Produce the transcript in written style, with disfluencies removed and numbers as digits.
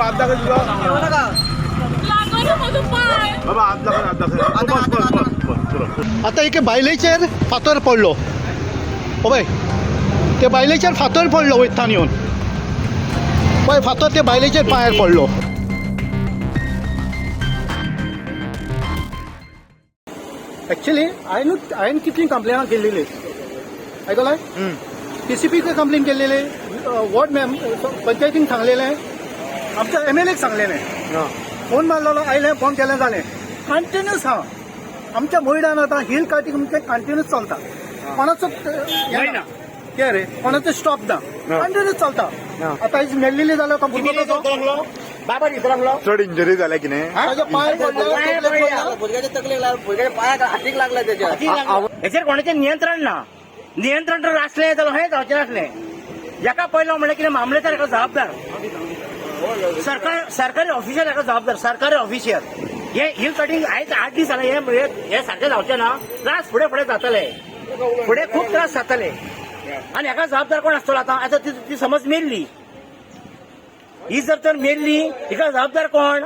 हात दाखय तुझा. लागलो म्हजो पांय. बाबा हात दाखय, हात दाखय. बस बस बस बस पुरो. आतां एके बायलेचेर फातर पडलो. ओ पळय, ते बायलेचेर फातर पडलो वयतान येवन. पळय, फातर ते बायलेचेर पांयार पडलो. एक्चुली हांवें हांवें कितलीं कंप्लेनां केल्लेली आयकलाय. टीसीपीक कंप्लेन केल्लेली, वॉर्ड मॅम पंचायतीन सांगलेलें, आमच्या एमएलएक सांगलेलें. फोन मारलेलो, आयलें, फोन केलें, जालें. कंटिन्यूस हा आमच्या मोयडान आतां हिल कार्टिंग आमचें कंटिन्यूस चलता. कोणाचो हें ना. कितें रे, कोणाचो स्टॉप ना, कंटिन्यूस चलता. आतां ही मेल्लेली जाल्यार तो भुरगो कसो? बाबा दिसलो. चड इंजरी जाल्या की नाही? ताच्या पांय पडले, तकलेक पडले. भुरग्याच्या तकलेक लागला, भुरग्याच्या पांयाक, हातीक लागला त्याच्या. हेचेर कोणाचें नियंत्रण ना. नियंत्रण जर आसलें जाल्यार हें जावचें नासलें. हेका पयलो म्हणल्यार कितें, मामलेदार हेका जबाबदार, सरकार, सरकारी ऑफिसर हेका जबाबदार. सरकारी ऑफिसर हे हिल कटिंग आयज 8 दीस जाले. हे हे सारकें जावचें ना. त्रास फुडें फुडें जातले, फुडें खूब त्रास जातले. आनी हेका जबाबदार कोण आसतलो आतां? आतां ती समज मेल्ली, ही जर तर मेल्ली, हिका जबाबदार कोण?